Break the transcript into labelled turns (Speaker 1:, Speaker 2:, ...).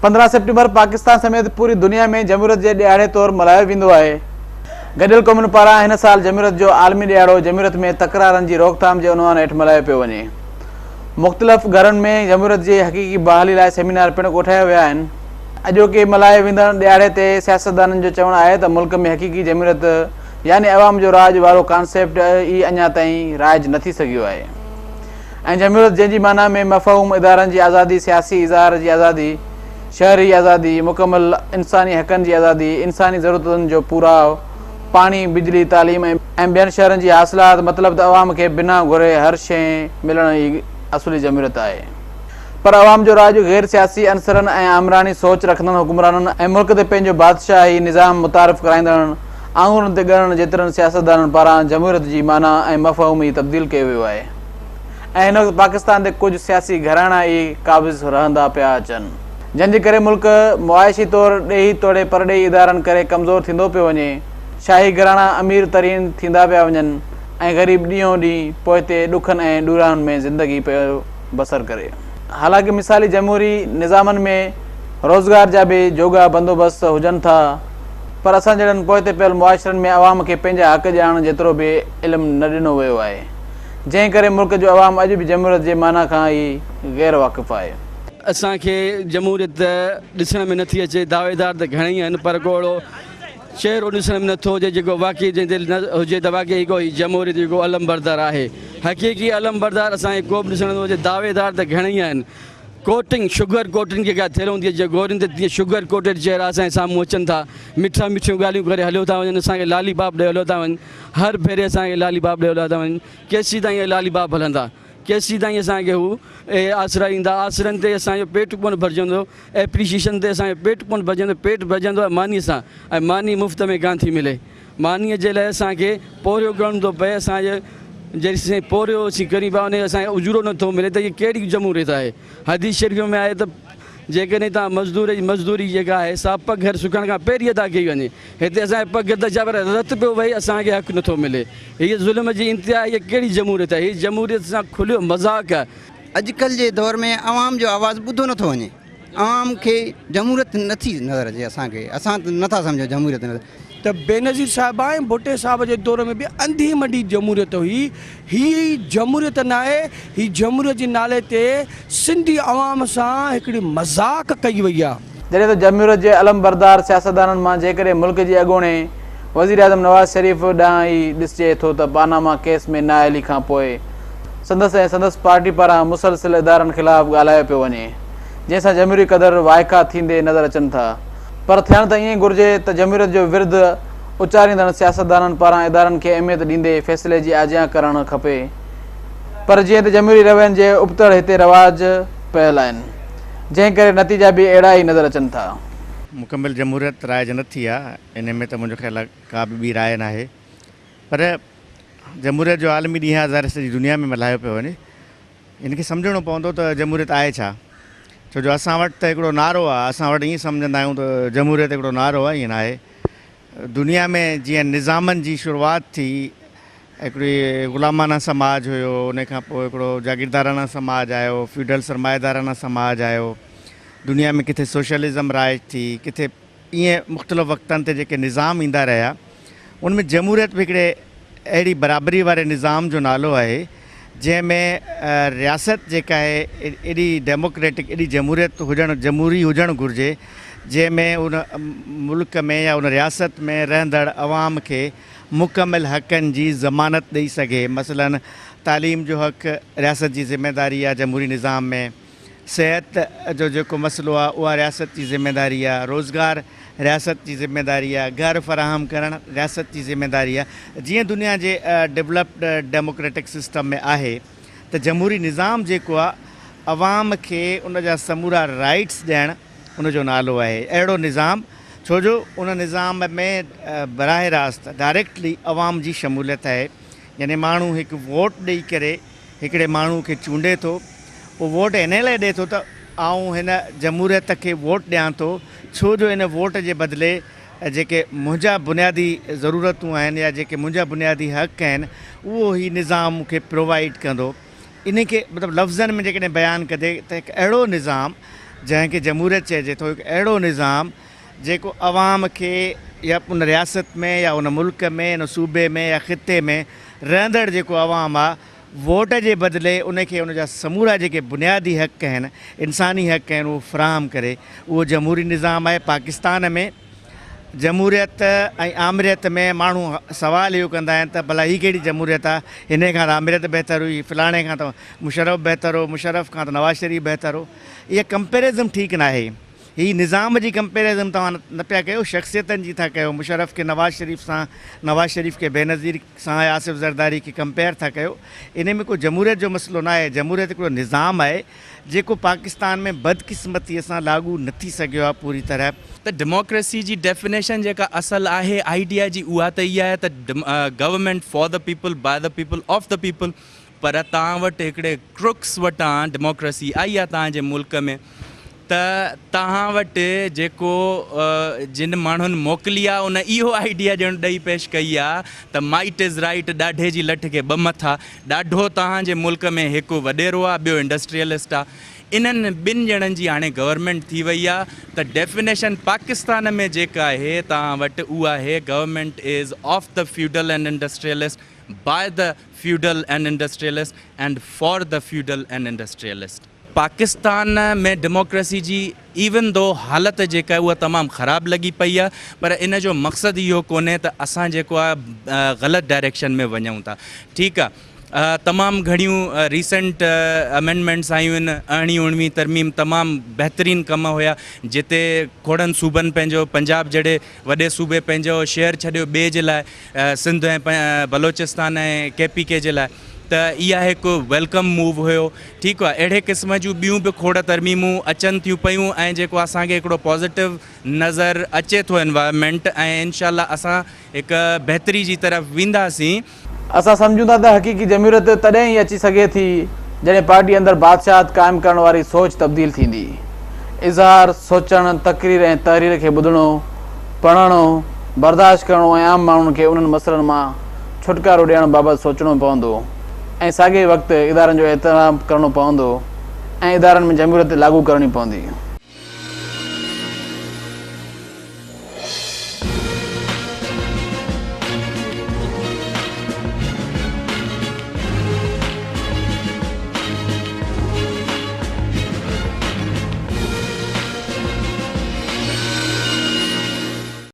Speaker 1: 15 September Pakistan سميت پوري دنيا ۾ جمهوريت جي ڏهاڙي طور ملهايو ويندو آهي. گڏيل قومن پاران هن سال جمهوريت جو عالمي ڏهاڙو جمهوريت ۾ تڪرارن جي روڪٿام جي عنوان هيٺ ملهايو پيو وڃي. مختلف گهرن ۾ جمهوريت جي حقيقي بحالي لاء سيمينار پڻ ڪوٺايا ويا آهن. اڄوڪي ملهائي ويندڙ ڏهاڙي تي سياستدانن جو چوڻ آهي ته ملڪ ۾ حقيقي جمهوريت يعني عوام جو راڄ وارو ڪانسيپٽ ئي اڃا تائين رائج نه ٿي سگهيو آهي. ۽ جمهوريت جنهن جي معنيٰ ۾ مفهوم ادارن جي آزادي، سياسي اظهار جي آزادي، شهري آزادي، مڪمل انساني حقن جي آزادي، انساني ضرورتن جو پورائو، پاڻي، بجلي، تعليم ۽ ٻين شهرن جي حاصلات، مطلب ته عوام کي بنا گهري هر شيء ملڻ ئي اصلي جمهوريت آهي. پر عوام جو راڄ غير سياسي عنصرن ۽ آمراڻي سوچ رکندڙ حڪمرانن ۽ ملڪ تي پنهنجو بادشاهي نظام متعارف ڪرائيندڙن آڱرين تي ڳڻڻ جيترن سياستدانن پاران جمهوريت جي معنيٰ ۽ مفهوم ئي تبديل ڪيو ويو آهي ۽ هن وقت پاڪستان تي ڪجهه سياسي گهراڻا ئي قابض رهندا پيا اچن جنهن جي ڪري ملڪ معاشي طور ڏيهي توڙي پرڏيهي ادارن ڪري ڪمزور ٿيندو پيو وڃي، شاهي گهراڻا امير ترين ٿيندا پيا وڃن ۽ غريب ڏينهون ڏينهن پوئتي ڏکن ۽ ڏوراهن ۾ زندگي پيو بسر ڪري. حالانڪه مثالي جمهوري نظامن ۾ روزگار جا به جوڳا بندوبست هجن ٿا پر اسان جهڙن پوئتي پيل معاشرن ۾ عوام کي پنهنجا حق ڄاڻڻ جيترو به علم نه ڏنو ويو آهي جنهن ڪري ملڪ جو عوام اڄ به جمهوريت جي معنيٰ کان ئي غير واقف آهي.
Speaker 2: اسان کي جمهوريت ڏسڻ ۾ نٿي اچي، دعويدار ته گهڻئي آهن پر ڪو اهڙو چهرو ڏسڻ ۾ نٿو اچي جيڪو واقعي جنهن تي هجي ته واقعي هي ڪو هي جمهوريت جو ڪو علمبردار آهي. حقيقي علمبردار اسان کي ڪو به ڏسڻ نٿو اچي، دعويدار ته گهڻئي آهن. ڪوٽنگ، شگر ڪوٽنگ جيڪا ٿيل هوندي آهي گورين تي تيئن شگر ڪوٽيڊ چهرا اسان جي سامهون اچن ٿا، مٺا مٺيون ڳالهيون ڪري هليو ٿا وڃن، اسان کي لالي پاپ ڏئي هليو ٿا وڃن، هر ڀيري اسان کي لالي پاپ ڏئي هليا ٿا وڃن، ڪيسين تائين اهي لالي پاپ هلندا، ڪيسين تائين اسان کي هو اهي آسرا ڏيندا، آسرن تي اسان جو پيٽ ڪونه ڀرجندو، ايپريشيشن تي اسان جو پيٽ ڪونه ڀرجندو، پيٽ ڀرجندو آهي مانيء سان ۽ ماني مفت ۾ ڪانه ٿي ملي. مانيء جي لاء اسان کي پورهيو ڪرڻو ٿو پئي، اسان جي جيسين پورهيو اسين ڪريون پيا ان جو اسان کي اجورو نه ٿو ملي ته هيء ڪهڙي جمهوريت آهي؟ حديث شريف ۾ آهي ته جيڪڏهن توهان مزدور جي مزدوري جيڪا آهي سا پگهر سڪڻ کان پهرين ادا ڪئي وڃي، هتي اسان جي پگهر ته ڇا پر رت پيو وهي اسان کي حق نه ٿو ملي، هيء ظلم جي انتها آهي، هيء ڪهڙي جمهوريت آهي؟ هيء جمهوريت سان کليو مذاق آهي.
Speaker 3: اڄڪلهه جي دور ۾ عوام جو آواز ٻڌو نه ٿو وڃي. عوام کي جمهوريت نٿي نظر اچي اسان کي اسان ته نٿا سمجهون جمهوريت نظر.
Speaker 4: ته بينظير صاحبه ۽ ڀٽي صاحب جي دور ۾ به انڌي منڊي جمهوريت هئي، هي جمهوريت ناهي، هي جمهوريت جي نالي تي سنڌي عوام سان هڪڙي مذاق ڪئي وئي آ.
Speaker 1: جڏهن ته جمهوريت جي علمبردار سياستدانن مان جيڪڏهن ملڪ جي اڳوڻي وزيراعظم نواز شريف ڏانهن ئي ڏسجي ٿو ته پاناما ڪيس ۾ نااهلي کانپوء سندس ۽ سندس پارٽي پاران مسلسل ادارن خلاف ڳالهايو پيو وڃي جنهن سان جمهوري قدر وائکا ٿيندي نظر اچن ٿا پر ٿيڻ ته ائين گهرجي ته جمهوريت جو ورد اچاريندڙ سياستدانن پاران ادارن کي اهميت ڏيندي فيصلي جي آجيان ڪرڻ کپي پر جيئن ته جمهوري روين جي ابتڙ هتي رواج پيل آهن جنهن ڪري نتيجا به اهڙا ئي نظر اچن ٿا.
Speaker 5: مڪمل جمهوريت رائج نه ٿي آهي انهي ۾ ته منهنجو خيال آهي ڪا به ٻي راء ناهي پر جمهوريت جو عالمي ڏينهن آهي ظاهر سڄي دنيا ۾ ملهايو پيو وڃي ان کي سمجهڻو پوندو ته جمهوريت آهي ڇا؟ ڇو جو اسان وٽ ته هڪڙو نعرو آهي، اسان وٽ ائين سمجهندا آهيون ته جمهوريت هڪڙو نعرو آهي، ائين ناهي. دنيا ۾ جيئن نظامن جي شروعات ٿي، هڪڙي غلامانه سماج هيو، ان کان پوء هڪڙو جاگيردارانه سماج آيو، فيوڊل سرمائيدارانه سماج آيو، دنيا ۾ ڪٿي سوشلزم رائج ٿي، ڪٿي ائين مختلف وقتن تي جيڪي نظام ايندا رهيا ان ۾ جمهوريت به هڪڙي اهڙي برابري واري نظام جو نالو آهي جنهن ۾ رياست جيڪا آهي ايڏي ڊيموڪريٽڪ ايڏي جمهوريت هجڻ جمهوري هجڻ گهرجي جنهن ۾ ان ملڪ ۾ يا ان رياست ۾ رهندڙ عوام کي مڪمل حقن جي ضمانت ڏئي سگهي مثلاً تعليم جو حق رياست جي ذميداري آهي جمهوري نظام ۾ صحت جو جيڪو مسئلو آهي اها رياست جي ذميداري آهي، روزگار رياست جي ذميداري آهي، گهر فراهم ڪرڻ رياست جي ذميداري آهي. جيئن دنيا جي ڊولپڊ ڊيموڪريٽڪ سسٽم ۾ آهي ته جمهوري نظام جيڪو آهي عوام کي ان جا سمورا رائيٽس ڏيڻ ان جو نالو آهي. اهڙو نظام ڇو جو ان نظام ۾ براهه راست ڊائريڪٽلي عوام جي شموليت آهي يعني ماڻهو هڪ ووٽ ڏئي ڪري هڪڙي ماڻهو کي چونڊي ٿو، اهو ووٽ انهيء لاء ڏئي ٿو ته آئون هن جمهوريت کي ووٽ ڏيان ٿو، ڇو جو ان ووٽ جي بدلي جيڪي منهنجا بنيادي ضرورتون آهن يا جيڪي منهنجا بنيادي حق آهن، اهو هي نظام مون کي پرووائيڊ ڪندو. انهي کي مطلب لفظن ۾ جيڪڏهن بيان ڪجي ته هڪ اهڙو نظام جنهن کي جمهوريت چئجي ٿو، هڪ اهڙو نظام جيڪو عوام کي يا ان رياست ۾ يا ان ملڪ ۾ ان صوبي ۾ يا خطي ۾ رهندڙ جيڪو عوام آ ووٽ جي بدلي ان کي ان جا سمورا جيڪي بنيادي حق آهن انساني حق آهن اهو فراهم ڪري اهو جمهوري نظام آهي. پاڪستان ۾ جمهوريت ۽ آمريت ۾ ماڻهو سوال اهو ڪندا آهن ته ڀلا هي ڪهڙي جمهوريت آ هن کان ته آمريت بهتر هئي فلاڻي کان ته مشرف بهتر هو مشرف کان ته نواز شريف بهتر هو اها ڪمپيرزم ٺيڪ ناهي. هي نظام جي ڪمپيرزن توهان نه پيا ڪيو شخصيتن جي ٿا ڪيو مشرف کي نواز شريف سان نواز شريف کي بينظير سان يا آصف زرداري کي ڪمپيئر ٿا ڪيو انهي ۾ ڪو جمهوريت جو مسئلو نه آهي جمهوريت هڪڙو نظام آهي جيڪو پاڪستان ۾ بدقسمتي سان لاڳو نه ٿي سگهيو آهي پوري طرح.
Speaker 6: ته ڊيموڪريسي جي ڊيفينيشن جيڪا اصل آهي آئيڊيا جي اها ته اها آهي ته government for the people by the people of the people پر توهان وٽ هڪڙي ڪرڪس وٽان ڊيموڪريسي آئي آهي توهان جي ملڪ ۾ ته توهان وٽ جيڪو جن ماڻهن موڪلي آ ان اهو آئيڊيا ڄڻ ڏئي پيش ڪئي آ ته مائيٽ از رائيٽ ڏاڍي جي لٺ کي ٻه مٿا، ڏاڍو توهان جي ملڪ ۾ هڪ وڏيرو آ ٻيو انڊسٽريلسٽ آ انهن ٻن ڄڻن جي هاڻي گورنمينٽ ٿي وئي آ ته ڊيفينيشن پاڪستان ۾ جيڪا آهي توهان وٽ اها آهي government is of the feudal and industrialist by the feudal and industrialist and for the feudal and industrialist. Pakistan ۾ democracy جي ايون دو حالت جيڪا آهي اها تمام خراب لڳي پئي آهي پر ان جو مقصد اهو ڪونهي ته اسان جيڪو آهي غلط ڊائريڪشن ۾ وڃون ٿا ٺيڪ آهي تمام گهڻيون ريسنٽ امينڊمينٽس آيون آهن ارڙهين اڻويهين ترميم تمام بهترين ڪم هيا جتي کوڙن صوبن پنهنجو پنجاب جهڙي وڏي صوبي پنهنجو شيئر ڇڏيو ٻئي جي لاء سنڌ ۽ بلوچستان ۽ ڪي پي ڪي جي لاء ته اها هڪ welcome موو هيو ٺيڪ آهي اهڙي قسم جون ٻيون به کوڙ ترميمون اچن ٿيون پيون ۽ جيڪو اسان کي هڪڙو پازيٽو نظر اچي ٿو انوائرمينٽ ۽ انشاء الله اسان هڪ بهتري جي طرف وينداسين.
Speaker 1: اسان سمجهون ٿا ته حقيقي جمهوريت تڏهن ئي اچي سگهي ٿي جڏهن پارٽي اندر بادشاهت قائم ڪرڻ واري سوچ تبديل ٿيندي. اظهار، سوچڻ، تقرير ۽ تحرير کي ٻڌڻو، پڙهڻو، برداشت ڪرڻو ۽ عام ماڻهن کي انهن مسئلن مان ڇوٽڪارو ڏيڻ بابت سوچڻو پوندو ۽ ساڳئي وقت ادارن جو احترام ڪرڻو پوندو ۽ ادارن ۾ جمهوريت لاڳو ڪرڻي پوندي.